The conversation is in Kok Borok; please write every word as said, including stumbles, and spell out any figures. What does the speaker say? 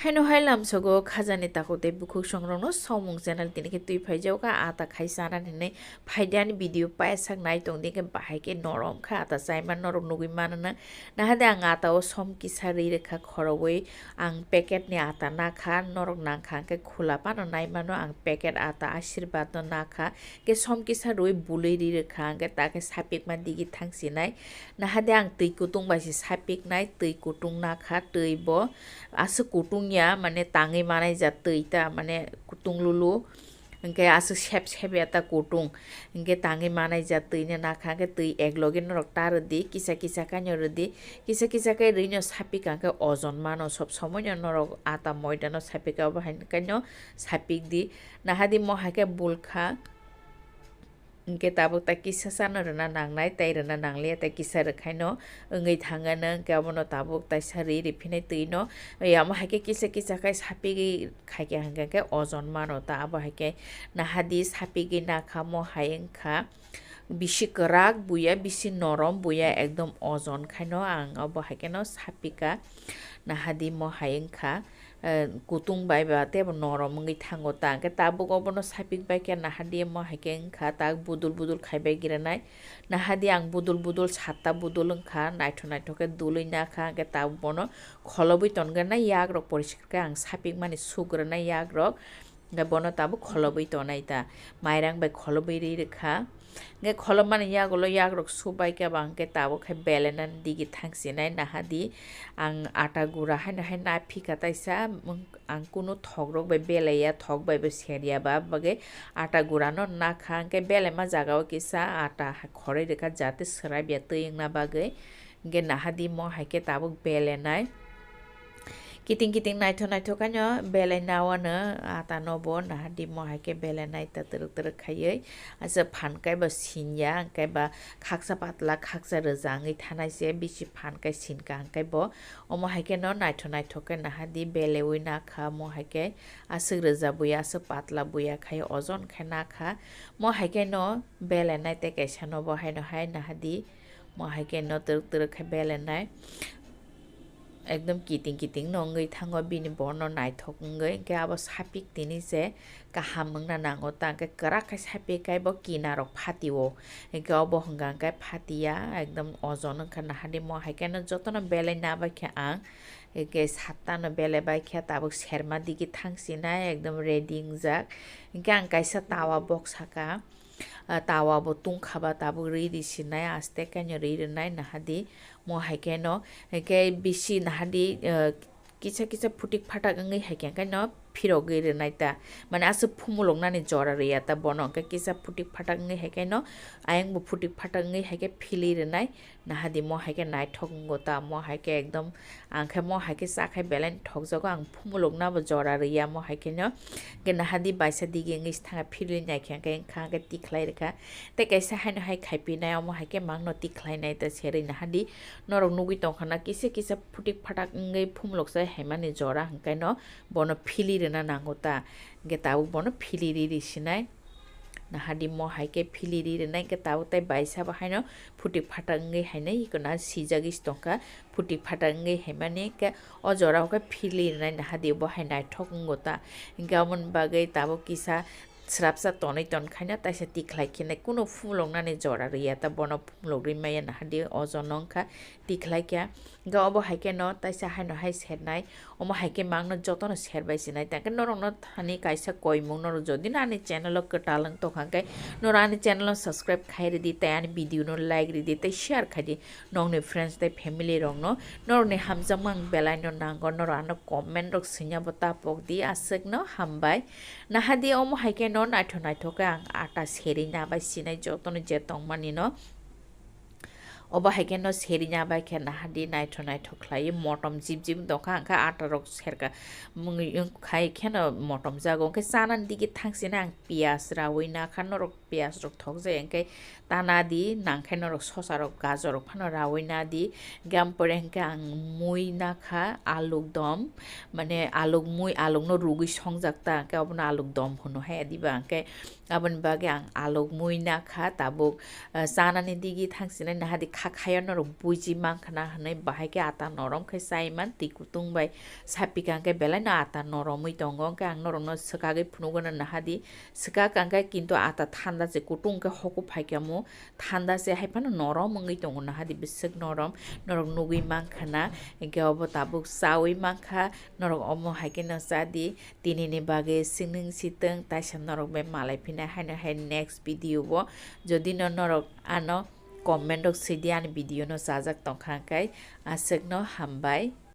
Haino hai lamsogo khajani takhuk tei bukhuk songrokno Somung channel tini khe twi phaijago kha, ata khai chanani hinwi phaidi ani video payasak nai tongdi khe bahai khe norom kha, ata chaima norok nugwi mano na. Nahade ang ata o som kisa rwi rwkha khorogwi, ang packet ni ata nakha, norok nangkha hwnkhe khula phano nai mano, ang packet ata Ashirbaad no nakha, khe som kisa rwi bului rwi rwkha, hwnkhe ta khe sapikma digi thangsinai. Nahade ang twi kutung bai se sapiknai, twi kutung nakha, twi bo aswk kutung ya, mane tangwi manai ja twi ta, mane kutung lulu, hwnkhe aswk sep sep ya ta kutung, hwnkhe tangwi manai ja twi no nakha, hwnkhe twi ek loge norok ta rwdi, kisa kisa khe no rwdi, kisa kisa khe rwi no sapika, hwnkhe ojon mano sob somoi no norok ata moida no sapika, obo hai khe no sapik di, nahadi mo hai khe bul kha. Hwnkhe tabuk ta kisa chana rwna nangnai, tei rwna nangliya, tei kisa rwkhaino wngwi thangano, hwnkhe abono tabuk taisa ri riphinai twino, yamo hai khe kisa kisa khai sapigwi khaikha, hwnkhe khe ojon mano ta, abo hai khe nahadi sapigwi nakhamo hai wngkha, bisi kwrak buya, bisi norom buya, ekdom ojon khaino ang abo hai kheno sapika, nahadi mo hai wngkha. Eh, kutung bai ba tei bo norom wngwi thango ta. Hwnkhe tabuk obono sapik bai khe nahadi omo hai khe wngkha, tak budul budul khai bai granai. Nahadi ang budul budul satta budul wngkha, naithok naithok khe dului nakha, hwnkhe tabuk bono kholobwi tongranai, yak rok poriskar khe ang sapik mani sugranai yak rok. Hwnkhe bono tabuk kholobwi tonai ta, mairang bai kholobwi ri rwkha. Hwnkhe kholobmani yagulo yagrok subai khe ba hwnkhe tabuk khe belainani digi thangsinai nahadi. Ang ata gura haino hai naphika taisa, ang kunu thokrok bai belaiya, thok bai bo serya ba, aboni bagwi ata gurano nakha, hwnkhe belaima jagao kisa ata khoroi rwkha, jate swrapya twi wngna bagwi. Hwnkhe nahadi mo hai khe tabuk belainai. Kiting kiting naithok naithok khaino belai nawano ata no bo nahadi mo hai khe belai naita twrwk twrwk khaiwi. Aswk phan kaibo sinya, hwnkhe ba khaksa patla khaksa rwja wngwi thanai se bisi phan kai sinka hwnkhe bo. Omo hai kheno naithok naithok khe nahadi belaiwi nakha mo hai khe aswk rwja buya aswk patla buya khai ojon khe nakha. Mo hai kheno belai nai tei kaisa no bo haino hai nahadi. Mo hai khe no twrwk twrwk khe belai nai. Ekdom kiting kiting no wngwi thango bini borno naithok wngwi. Hwnkhe abo sapik tini se kaham wngna nango ta, hwnkhe kwrak khe sapik khe bo kinarok phatio. Hwnkhe obo hwnkha hwnkhe phatiya, ekdom ojon wngkha nahadi mo hai kheno jotono belai nabai khe ang. Hwnkhe satta no belai bai khe tabuk serma digi thangsinai ekdom ready wngjak. Hwnkhe ang kaisa tawa boksaka. Ah, tawa bo tungkha ba tabuk rwi rwi sinai, aste khe no rwi rwnai nahadi. Mo hai khe no, hai khe bisi nahadi, ah, kisa kisa phutik phatak wngwi hai khe no phirogwi rwnai ta. Mane aswk phumulok nani jora rwya ta bono, hwnkhe kisa phutik phatak wngwi hai khe no, ayang bo phutik phatak wngwi hai khe philwi rwnai. Nahadi mo hai khe naithok wngo ta, mo hai khe ekdom, ang khe mo hai khe cha khai belai thokjago, ang phumulok nabo jora rwya mo hai khe no. Hwnkhe nahadi baisa digi wngwi se thangkha philwi nai khe, hwnkhe wngkha hwnkhe tikhlai rwkha. Tei kaisa haino hai khai pinai, omo hai khe mangno tikhlai nai ta serwi nahadi norok nugwi tongkha na kisa kisa phutik phatak wngwi phumulok sai haimani jora hwnkhe no bono philwi rwna nango ta. Hwnkhe tabuk bono philwi rwi rwi sinai. Nahadi mo hai khe philwi rwi rwnai, hwnkhe tabuk tei baisa bo haino phutik phatak wngwi haino iko na sijagwi se tongkha, phutik phatak wngwi haimani, hwnkhe o jora o khe philwi rwnai nahadi bo hai naithok wngo ta. Hwnkhe aboni bagwi tabuk kisa srapsa tonwi tonkhaino taisa tikhlai khe nai, kunu phumulok nani jora rwya ta, bono phumulok rwi maya nahadi o jono wngkha tikhlai kha. Hwnkhe obo hai khe no taisa haino hai sernai. Omo hai khe mangno jotono serbai sinai. Tei hwnkhe norokno thani kaisa koimung, norok jodi no ani channel o kwtal wng tongkha hwnkhe norok ani channel no subscribe khai rwdi tei ani video no like rwdi tei share khaidi. Nokni friends tei family rokno norokni hamjakmung belai no nango, norok ano comment rok swngya bo ta pokdi, aswkno hambai. Nahadi omo hai khe no naithok naithok khe ang ata serwi nabai sinai jotono je tongmani no. Obo hai khe no serina bai khe nahadi naithok naithok khlaiwi motom jip jip wng tongkha, hwnkhe ata rok serka, mungwi wng khai kheno motom jago, hwnkhe chanani digi thangsinai ang piyaj rawi nakha norok piyaj rok thokjak, hwnkhe tana di, nangkhe norok sosa rok, gajor rok phano rawi na di. Hwnkhe ampore hwnkhe ang mui nakha, aluk dom, mane aluk mui, aluk no rugwi songjak ta, hwnkhe obono aluk dom hwno hai, adiba hwnkhe aboni bagwi ang aluk mui nakha, tabuk, eh, chanani digi thangsinai nahadi kha khaya norok buji mankha na hwnwi, bahai khe ata norom khe chaiman twi kutung bai sapikha hwnkhe belai no ata noromwi tongo, hwnkhe ang norokno swkagwi phunukgwno nahadi. Swkak ang khe kintu ata thanda se kutung khe hoku phaikha mu, thanda se hai phano norom wngwi tongo nahadi, bwswk norom, norok nugwi mankha na, hwnkhe obo tabuk chawi mankha, norok omo hai khe no cha di, tini ni bagwi swngnwng sitwng, taisa norok bai malai phina haino hai next video o, jodi no norok ano comment rok swi di ani video no chajak tongkha hwnkhe, aswk no hambai.